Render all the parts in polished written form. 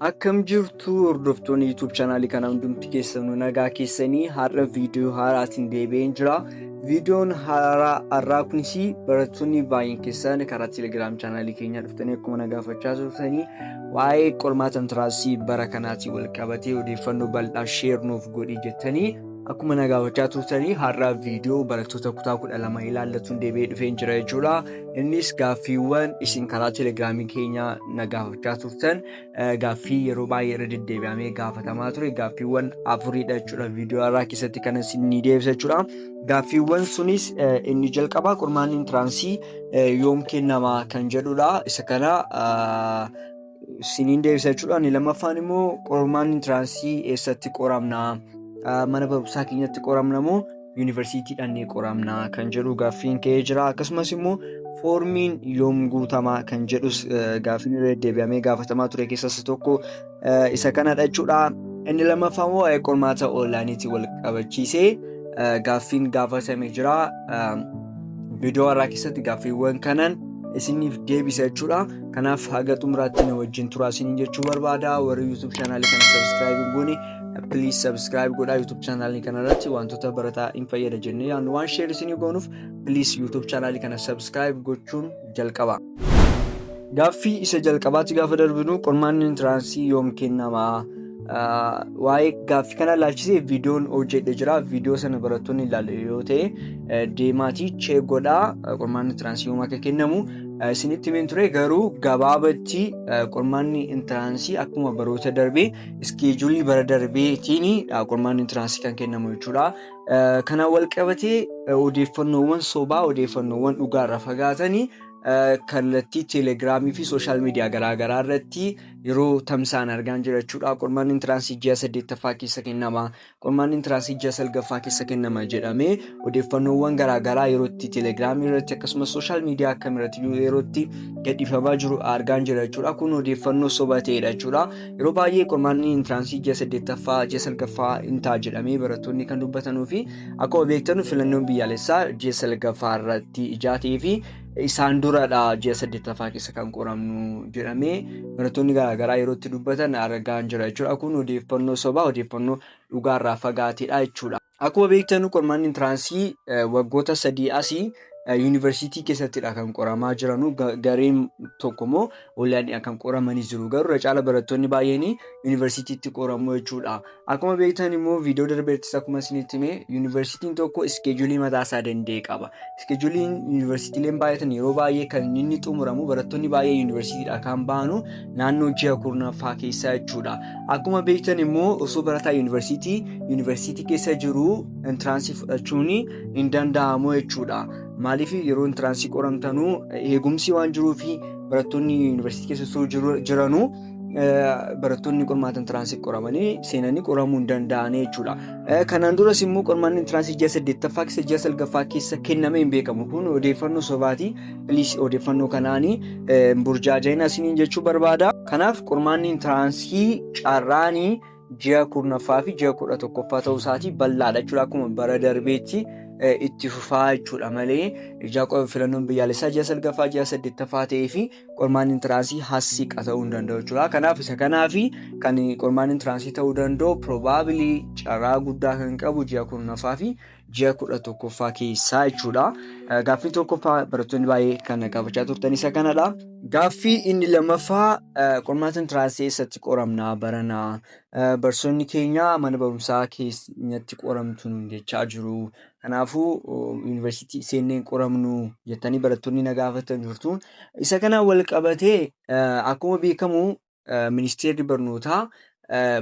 Akkam jirtu hordoftoonni YouTube chaanaalii kanaa, hundumti keessanuu nagaa keessanii? Har'a viidiyoo haaraatiin deebi'een jira. Viidiyoon haaraa har'aa kunis barattoonni baay'een keessan karaa Telegram chaanaalii keenyaa dhuftanii akkuma na gaafachaa turtanii, waa'ee qormaata entrance bara kanaatiin wal qabatee odeeffannoo bal'aa share nuuf godhi jettanii akkuma na gaafachaa turtanii, har'a viidiyoo barattoota kutaa 12 ilaallatuun deebi'ee dhufeen jira jechuudha. Innis gaaffiiwwan isin karaa Telegramii keenyaa na gaafachaa turtan, gaaffii yeroo baay'ee irra deddeebi'amee gaafatamaa ture gaaffiiwwan afuridha jechuudha. Viidiyoo har'aa keessatti kan isin ni deebisa jechuudha. Gaaffiiwwan sunis inni jalqabaa qormaanni entrance yoom kennamaa kan jedhudha. Isa kana isiniin deebisa jechuudha. Inni lammaffaan immoo qormaanni entrance eessatti qoramna? Mana barumsaa keenyatti qoramna moo yuunivarsiitiidhaan ni qoramna kan jedhu gaaffiin ka'ee jira. Akkasumas immoo foormiin yoom guutamaa kan jedhus gaaffiin irra deddeebi'amee gaafatamaa ture keessaas tokko isa kanadha jechuudha. Inni lammaffaa immoo waa'ee qormaata onlineiitiin wal qabachiisee gaaffiin gaafatame jira. Viidiyoo har'aa keessatti gaaffiiwwan kanan isiniif deebisa jechuudha. Kanaaf haga xumuraatti na wajjin turaa isiniin jechuu barbaada. Warri YouTube chaanaalii kana subscribe hin goone, please subscribe godhaa. YouTube chaanaalii kana irratti wantoota barataa hin fayyada jennee yaadnu waan share isinii goonuuf, please YouTube chaanaalii kana subscribe gochuun jalqaba. Gaaffii isa jalqabaatti gaafa darbinu, qormaanni entrance yoom kennamaa? Waa'ee gaaffii kana ilaalchisee viidiyoon hojjedhe jira. Viidiyoo sana barattoonni ilaalle yoo ta'e, deemaatii check godhaa. Qormaanni entrance yoom akka kennamu isinitti himeen ture. Garuu gabaabatti qormaanni entrance akkuma baroota darbee, schedule bara darbeetiin qormaanni entrance kan kennamu jechuudha. Kanaan wal qabatee odeeffannoowwan sobaa, odeeffannoowwan dhugaarraa fagaatanii kallattii Telegramii fi social media garaagaraa irratti yeroo tamsa'an argaan jira jechuudha. Qormaanni entrance ji'a saddeettaffaa keessa kennama. Qormaanni entrance ji'a salgaffaa keessa kennama jedhamee odeeffannoowwan garaagaraa yeroo itti Telegramii irratti akkasumas social media akkamirratti yeroo itti gadhiifamaa jiru argaan jira jechuudha. Kun odeeffannoo soba ta'edha jechuudha. Yeroo baay'ee qormaanni entrance ji'a saddeettaffaa, ji'a salgaffaa hin ta'a jedhamee barattoonni kan dubbatanuu fi akkuma beektan filannoon biyyaalessaa ji'a salgaffaa irratti ijaa ta'ee fi isaan duradha ji'a saddeettaffaa keessa kan qoramnu jedhamee barattoonni garaagaraa yeroo itti dubbatan argaan jira jechuudha. Kun odeeffannoo sobaa, odeeffannoo dhugaarraa fagaateedha jechuudha. Akkuma beektan qormaanni entrance waggoota 3 asii yuunivarsiitii keessattidha kan qoramaa jiranu. Gareen tokko immoo onlineiidhaan kan qoramanii jiru. Garuu irra caala barattoonni baay'een yuunivarsiitiitti qoramu jechuudha. Akkuma beektan immoo viidiyoo darbeettis akkuma isinitti hime, yuunivarsiitiin tokko schedule mataa isaa danda'e qaba. Scheduleiin yuunivarsiitiileen baay'atan yeroo baay'ee kan inni xumuramu, barattoonni baay'ee yuunivarsiitiidhaa kan ba'anu naannoo ji'a 10ffaa keessa jechuudha. Akkuma beektan immoo osoo barataa yuunivarsiitii keessa jiru entrance fudhachuun hin danda'amu jechuudha. Maaliif? Yeroo entrance qoramtanuu eegumsi waan jiruufi barattoonni yuunivarsiitii keessa osoo jiranuu barattoonni qormaata entrance qoramanii seenanii qoramuu hin danda'an jechuudha. Kanaan duras immoo qormaanni entrance ji'a saddeettaffaa keessa, ji'a salgaffaa keessa kennamee hin beekamu. Kun odeeffannoo sobaati. Please odeeffannoo kanaanii burjaaja'ina isiniin jechuu barbaada. Kanaaf qormaanni entrance carraanii ji'a 10ffaa fi ji'a 11ffaa ta'uu isaatii bal'aadha jechuudha. Akkuma bara darbeetti itti fufaa jechuudha malee ijaa filannoon biyyaalessaa ji'a salgaffaa, ji'a saddeettaffaa ta'ee fi qormaanni entrance hassiqa ta'uu hin danda'u jechuudha. Kanaaf isa kanaafi kan qormaanni entrance ta'uu danda'u, probably carraa guddaa kan qabu ji'a 10ffaa fi ji'a 11ffaa keessaa jechuudha. Gaaffii tokkoffaa barattoonni baay'ee kan gaafachaa turtan isa kanadha. Gaaffii inni lammaffaa, qormaata entrance eessatti qoramnaa baranaa? Barsiisonni keenya mana barumsaa keenyatti qoramtu nuun jechaa jiru. Kanaafuu yuunivarsiitii seennee hin qoramnu jettanii barattoonni na gaafatan jirtu. Isa kanaan wal qabatee akkuma beekamu ministeerri barnootaa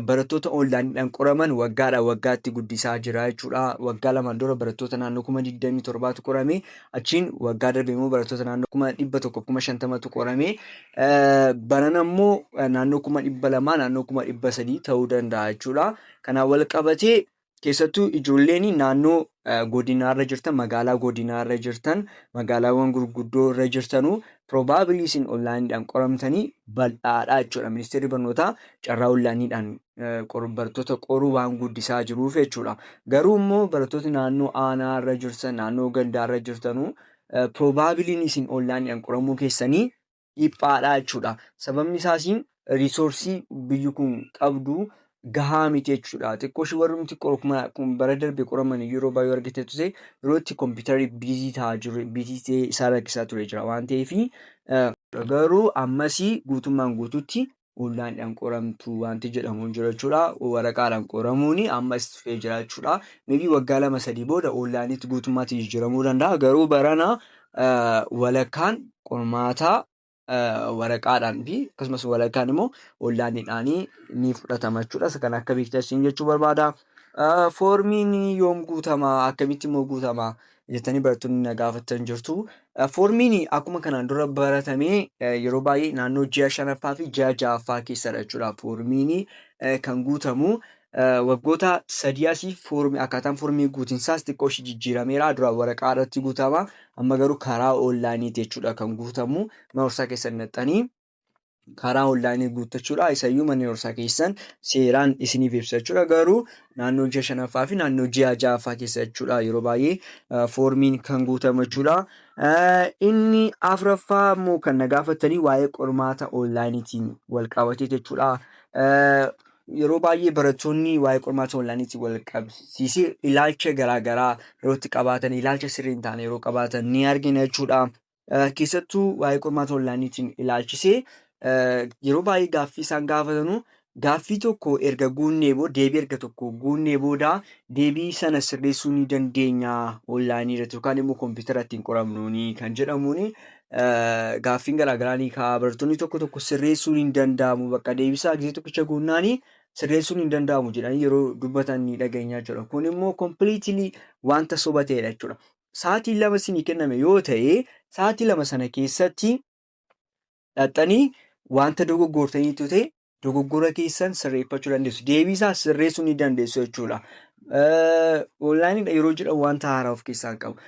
barattoota onlineiidhaan qoraman waggaadhaa waggaatti guddisaa jira jechuudha. Waggaa 2n dura barattoota naannoo 27,000tu qorame. Achiin waggaa darbe immoo barattoota naannoo 150,000tu qorame. Barana immoo naannoo 200,000, naannoo 300,000 ta'uu danda'a jechuudha. Kanaan wal qabatee keessattuu ijoolleen naannoo godinaarra jirtan, magaalaa godinaarra jirtan, magaalaawwan gurguddoo irra jirtanuu probably isin onlineiidhaan qoramtanii bal'aadha jechuudha. Ministeerri barnootaa carraa onlineiidhaan barattoota qoruu waan guddisaa jiruuf jechuudha. Garuu immoo barattooti naannoo aanaa irra jirtan, naannoo gandaarra jirtanuu probablyn isin onlineiidhaan qoramuu keessanii dhiphaadha jechuudha. Sababni isaas Resource biyyi kun qabdu gahaa miti jechuudha. Xiqqoo ishee warri nuti kun bara darbe qoraman yeroo baay'ee argiteetu ta'e, yeroo itti kompiitarri busy ta'aa jiru, busy ta'ee isaan rakkisaa ture jira waan ta'eef, garuu ammasii guutummaan guutuutti onlineidhaan qoramtu wanti jedhamu hin jiru jechuudha. Waraqaadhaan qoramuun ammas dhufee jira jechuudha. Maybe waggaa 2-3 booda onlineitti guutummaatti jijjiiramuu danda'a. Garuu barana walakkaan qormaataa waraqaadhaan fi akkasumas walakkaan immoo onlineidhaan ni fudhatama jechuudha. Isa kana akka beektan isin jechuu barbaada. Foormiin yoom guutama? Akkamitti immoo guutama? Jettanii barattoonni na gaafattan jirtu. Foormiin akkuma kanaan dura baratamee yeroo baay'ee naannoo ji'a shanaffaa fi ji'a ja'affaa keessadha jechuudha. Foormiin kan guutamu waggoota 3 asii foormii, akkaataan foormii guutinsaas xiqqoo ishee jijjiirameera. Dura waraqaa irratti guutama. Amma garuu karaa onlineiiti jechuudha kan guutamu. Mana barumsaa keessan naqxanii karaa online guuttachuudha. Isayyuu manni barumsaa keessan seeraan isiniif ibsa jechuudha. Garuu naannoo ji'a shanaffaa fi naannoo ji'a ja'affaa keessa jechuudha yeroo baay'ee foormiin kan guutamu jechuudha. Inni afuraffaa immoo kan na gaafatanii waa'ee qormaata onlineiitiin wal qabatee jechuudha. Yeroo baay'ee barattoonni waa'ee qormaata onlineiitiin wal qabsiisee ilaalcha garaagaraa yeroo itti qabaatan, ilaalcha sirrii hin taane yeroo qabaatan ni argina jechuudha. Keessattuu waa'ee qormaata onlineiitiin ilaalchisee yeroo baay'ee gaaffii isaan gaafatanu, gaaffii tokko erga guunnee booda, deebii erga tokko guunnee booda, deebii sana sirreessuu ni dandeenya online irratti yookaan immoo kompiitara ittiin qoramnuuni kan jedhamuuni gaaffiin garaagaraa ni ka'a. Barattoonni tokko tokko sirreessuun hin danda'amu, bakka deebisaa gisee tokkicha guunnaanii sirreessuun hin danda'amu jedhanii yeroo dubbatan ni dhageenya jechuudha. Kun immoo completely wanta soba ta'edha jechuudha. Sa'aatii 2 isinii kenname yoo ta'e, sa'aatii 2 sana keessatti dhaxxanii wanta dogoggortaniitu ta'e dogoggora keessan sirreeffachuu dandeessu. Deebii isaa sirreessuu ni dandeessu jechuudha. Onlineiidha yeroo jedhamu wanta haaraa of keessaa hin qabu.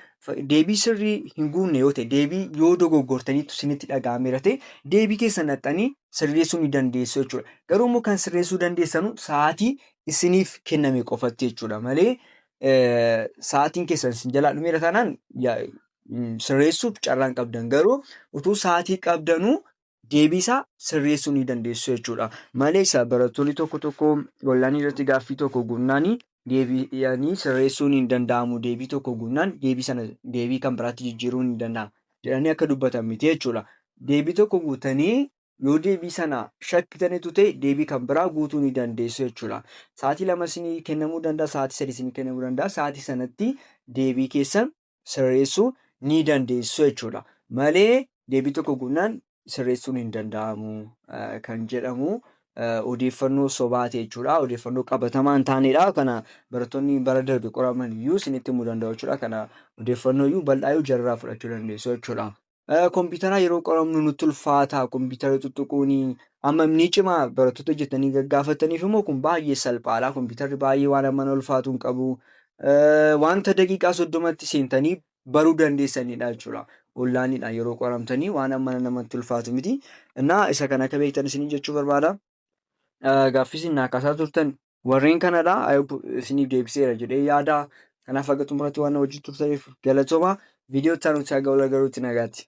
Deebii sirrii hin guunne yoo ta'e, deebii yoo dogoggortaniitu isinitti dhaga'ameera ta'e, deebii keessan dhaxxanii sirreessuu ni dandeessu jechuudha. Garuu immoo kan sirreessuu dandeessanu sa'aatii isiniif kenname qofatti jechuudha malee, sa'aatiin keessan isin jalaa dhumeera taanaan sirreessuuf carraan qabdan, garuu utuu sa'aatii qabdanuu deebii isaa sirreessuu ni dandeessu jechuudha. Malee isa barattoonni tokko tokko online irratti gaaffii tokko guunnaanii deebi'anii sirreessuun hin danda'amu, deebii tokko guunnaan deebii sana deebii kan biraatti jijjiiruun hin danda'amu jedhanii akka dubbatan miti jechuudha. Deebii tokko guutanii yoo deebii sana shakkitanitu ta'e, deebii kan biraa guutuu ni dandeessu jechuudha. Sa'aatii 2 isinii kennamuu danda'a, sa'aatii 3 isinii kennamuu danda'a. Sa'aatii sanatti deebii keessan sirreessuu ni dandeessu jechuudha. Malee deebii tokko guunnaan sirreessuun hin danda'amu kan jedhamu odeeffannoo sobaati jechuudha. Odeeffannoo qabatamaa hin taanedha. Kana barattoonni bara darbe qoraman iyyuu isinitti himuu danda'u jechuudha. Kana odeeffannoo iyyuu bal'aa iyyuu jararraa fudhachuu dandeessu jechuudha. Kompiitara yeroo qoramnu nutti ulfaata. Kompiitara tuttuquun amma ni cimaa barattoota jettanii gaggaafataniif immoo kun baay'ee salphaadha. Kompiitarri baay'ee waan amma ulfaatu hin qabu. Wanta daqiiqaa 30tti seentanii baruu dandeessanidha jechuudha. Onlineiidhaan yeroo qoramtanii waan amma namatti ulfaatu miti. Innaa isa kana akka beektan isinii jechuu barbaada. Gaaffii isin naa kaasaa turtan warreen kanadha. Isiniif deebiseera jedhee yaada. Kanaaf haga xumuraatti waan na wajjin turtaniif galatooma. Viidiyoo itti aanutti haga wal agaruutti nagaatti.